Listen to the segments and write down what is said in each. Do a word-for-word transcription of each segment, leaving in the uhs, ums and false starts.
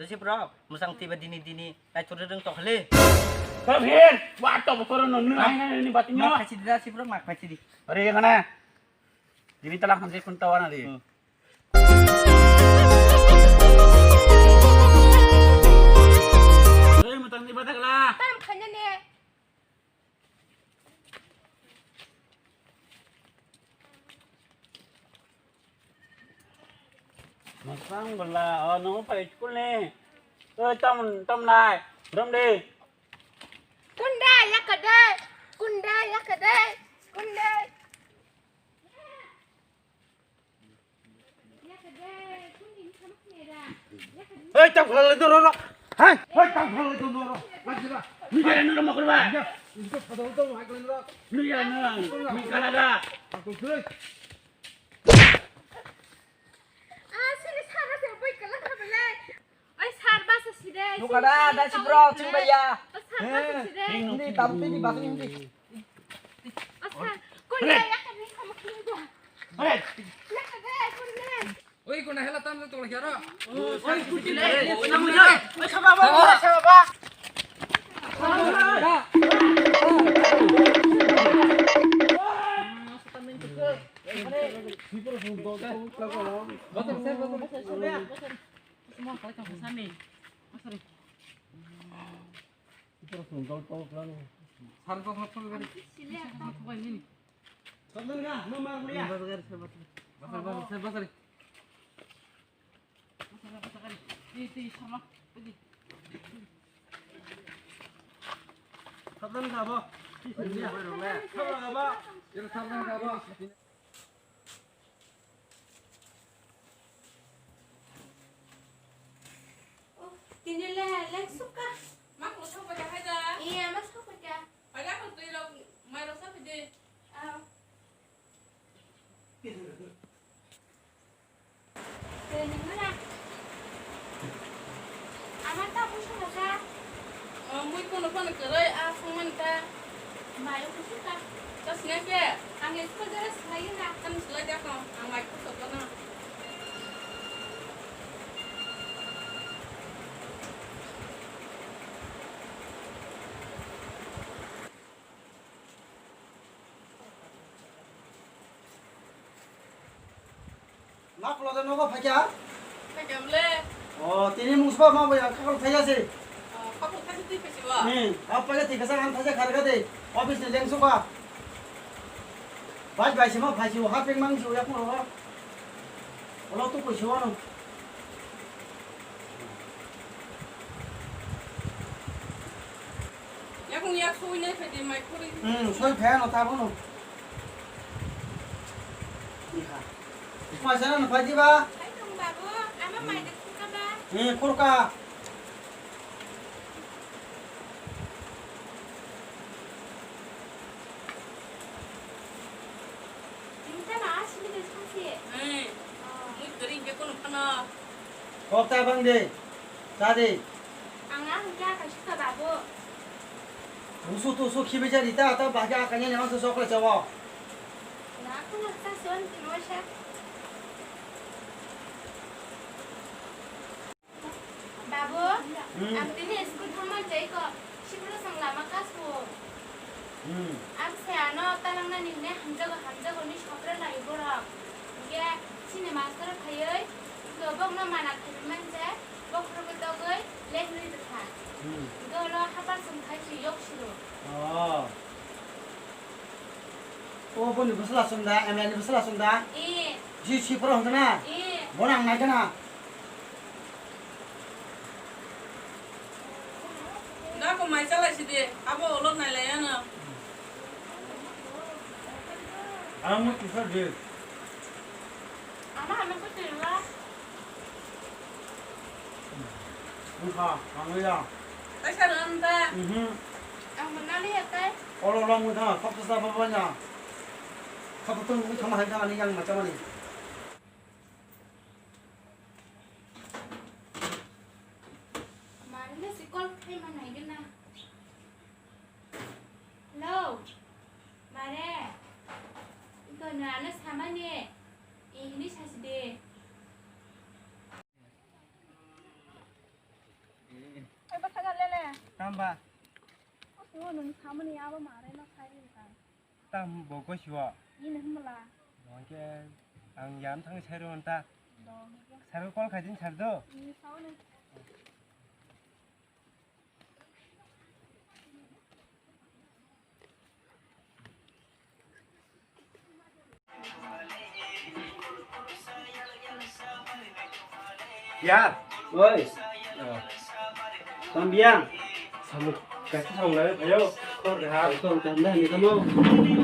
Josip rok, musang tiba dini dini, nai churi rung tokhli. Tawhir, wa to bokoro no nung ai nai ni bati nyo. Mak phachi di, Josip rok, mak phachi di. Are yang na. Dini talang hamsi kun tawana di. Hmm. Hey, musang tiba takla. Tam khanya ne. Masang bela, oh, nunggu pai school ni. Oi, tam, tam nai, rom di. Kunde, yakade, kunde, yakade, kunde. Hei, tang phalai doro ro. Hai, hei, tang phalai doro ro. Lagi ba. Ni kaya nang mau keluar. Ya, itu pada utang mau keluar. Ni ya nang, ni kala da. Aku sudah. Ah, sini sama saya boy keluar belai. Oi, sir, bus side. Nukada, sini da si bro, ching baya. Oi, sir, bus side. Hindi, tam tini bus hindi. Oi, sir, kun ya, ya, kami sama keluar. Hei. Ya, kada, kun ya. Oi, kuna hela tam tu lagi aro. Oi, kuti le. Oi, sama ba. Oi, sama ba. Tini le leng sukha. Mak mo sok baja hai da. Iya, mas sok baja. Pada ko tui rok mai rok sa pide. Ah. Tei nungmana. Ama ta busa hasa. O, mui kono kono kwrwi, a songmani ta. Mayo kusuka. Ta sinai khe? Ang school dress sinai na. Tamo silai da kho, ang mai kuso kono. Ma polo de nogo phaikya? Phaikya bole. O, tini mungsba ma boya khakol phaikya se. O, khakol phaikya twi phaikya ba? Hmm, a phaikya thik asa ang phaikya kharga de. Office ni lengsu ba. Bai bai se ma phaikya ha peng mang se ya puro. Olo tu koi se wano. Yakung yak sui nai phai di mai khuri. Hmm, soi phai ano ta bono. Iha. Mai sana no phai di ba? Phai tong babu, ama mai de khurka ba? Hmm, khurka. Nini ta ma asini de sasi. Hmm. Oh. Mui kering ke kono phano. Kok ta bang de. Ta de. Ang a hwnkhe a kaisa kha babu. Usu tusu khibi jani ta, ta bahai akanya ni mansa chocolate chawo. Na, khuna sa son tino sa. Babu, hmm, ang tini school thangma jai ko. Sibro sang lama kasu. Hmm. Ang se ano talangna ningne hamjago, hamjago ni sokra lai borok. Hingke chini master phaioi, to bokno mana khaimani manja, bok khorokbo togoi lehnwi bwkha. Hmm. Hingke ulo hapar song khai si yok siro. Oh. O boni bwsala song da, M L ni bwsala song da? Eh. Ji si poro hongkha na? Eh. Bono ang naikha na? Dako mai chalai sidi, abo ulo nailai ano. Ano mui kisa di. Ama ano ko tila. Wngkha, ang ya. Kaisa rwng ta. Mhm. Ang manali ya tai. Olo long wngkha, kok sa baba nya. Kok tung wngkha ma hai kha ani yang ma chamani. Mane si call khai ma nai gana. Hello. Mare. Iko na ano samani. English haside. Ba. Apo nwng samani abo marai no sai ri ta. Tam bo gosi o. Ini himla. Hwnkhe ang yan thang sai ro ta. Do hwnkhe. Sir kol khai din sir do. Ini sao ne. Ya. Oi. Tam biang. Samung kasi samung lawe phayo. Khor de ha. Khor de ha, ni tamo.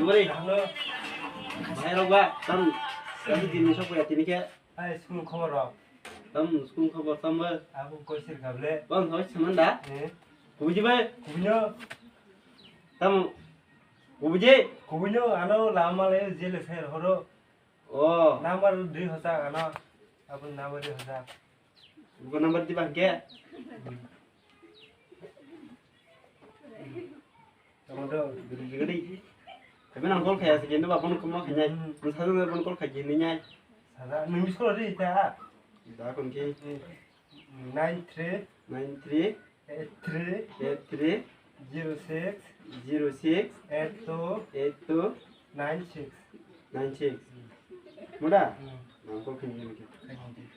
Mari. Hello. Mai rok ba, tam. Kasi dini sok ya, tini khe. Hai, school khobor rok. Tam school khobor tam ba. Abo kosir kable. Bang hoi saman da. Eh. Kubuji bai. Kubino. Tam. Kubuji. Kubino ano lama le jele ser horo. Oh. Number dui hosa ano. Abo number dui hosa. Bukan number di bangke. Hmm. Tamo do, guri guri. Tapi nang call khaya sih, kendo bapun kamu khanya. Hmm. Nang satu bapun call khaya ni nyai. Sada, nung miss call ri ta. Da kon ki? Nine three. Nine three. Eight three. Eight three. Zero six. Zero six. Eight two. Eight two. Nine six. Nine six. Muda? Hmm. Nang call khanya ni ki? Khanya ni.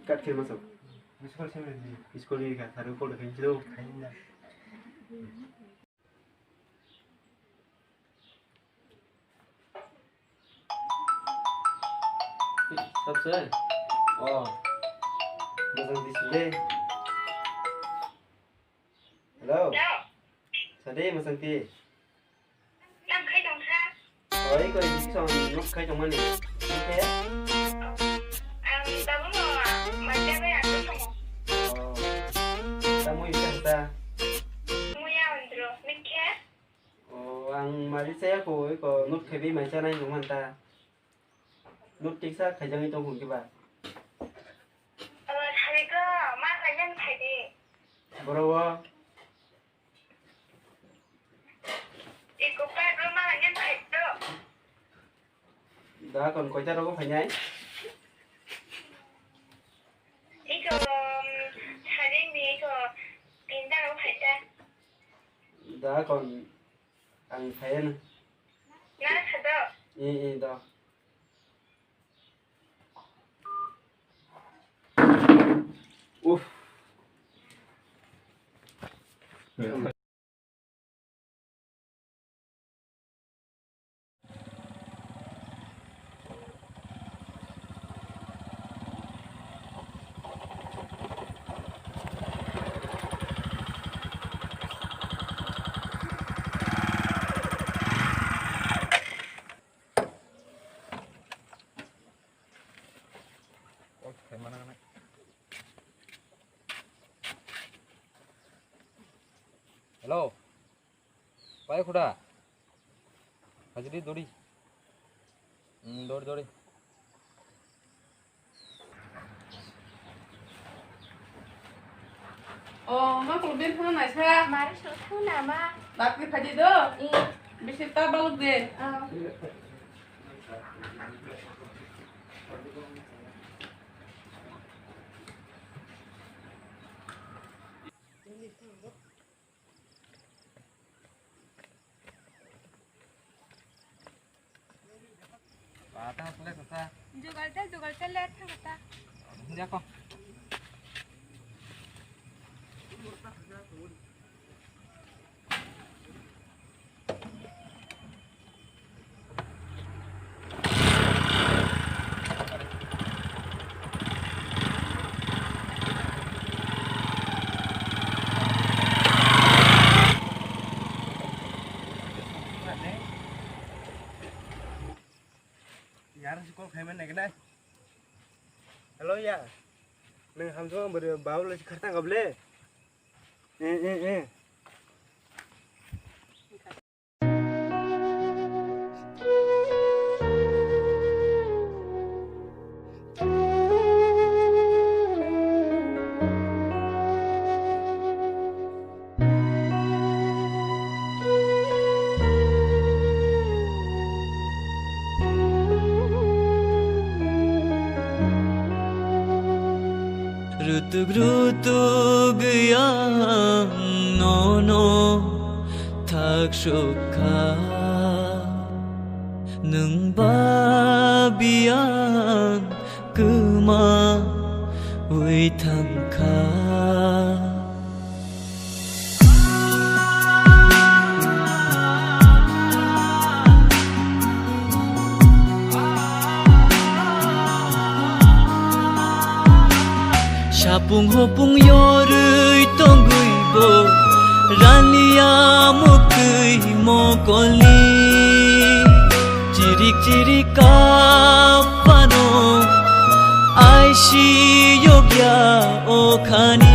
Kat khe masa. Miss call simi di. Miss call ni ka, tharu call khe chiro. Khaina. Sabse? Oh. Masang di sile. Hello. Hello. Sade masang ti. Tam khai tong kha? Oi, koi, bisi song nok khai tong mani. Oke. Ang tabuk no, manja bai ang tongo. Oh. Tamo ita ta. Muya andro, mikhe? Oh, ang mari saya ko, ko nok khai bai manja nai nong manta. Nok tiksa khaijangwi tong hwn kiba. Oh, sari ko, ma khaijang khai di. Boro o. Iko pa ro ma ngen phai to. Da kon koita rogo phainai? Iko, um, saring ni iko tinta rogo phaita. Da kon ang phaiya na. Na sa do? I, i, do. Uff. Hello. Pai khuda. Hajri dori. Hmm, dori, dori. Oh, ma ko ben phone naisa. Mari so phone ama. Bap ke phaji do. I. Bisi ta baluk de. Ah. Pata hosle kata. Jugal ta, jugal ta, let ta kata. Jako. Yar si call khaiman nai kenai. Hello ya. Nang hamjong ang bari bau lai khartang kable. Eh, eh, eh. Rutuk rutuk ang nono thak sukha, nwng ba biyang kwma wi thangkha. Sapung hopung yorwi tongwi bo raniya muktwi mokolni chirik chirik kapano aisi yogya okhani.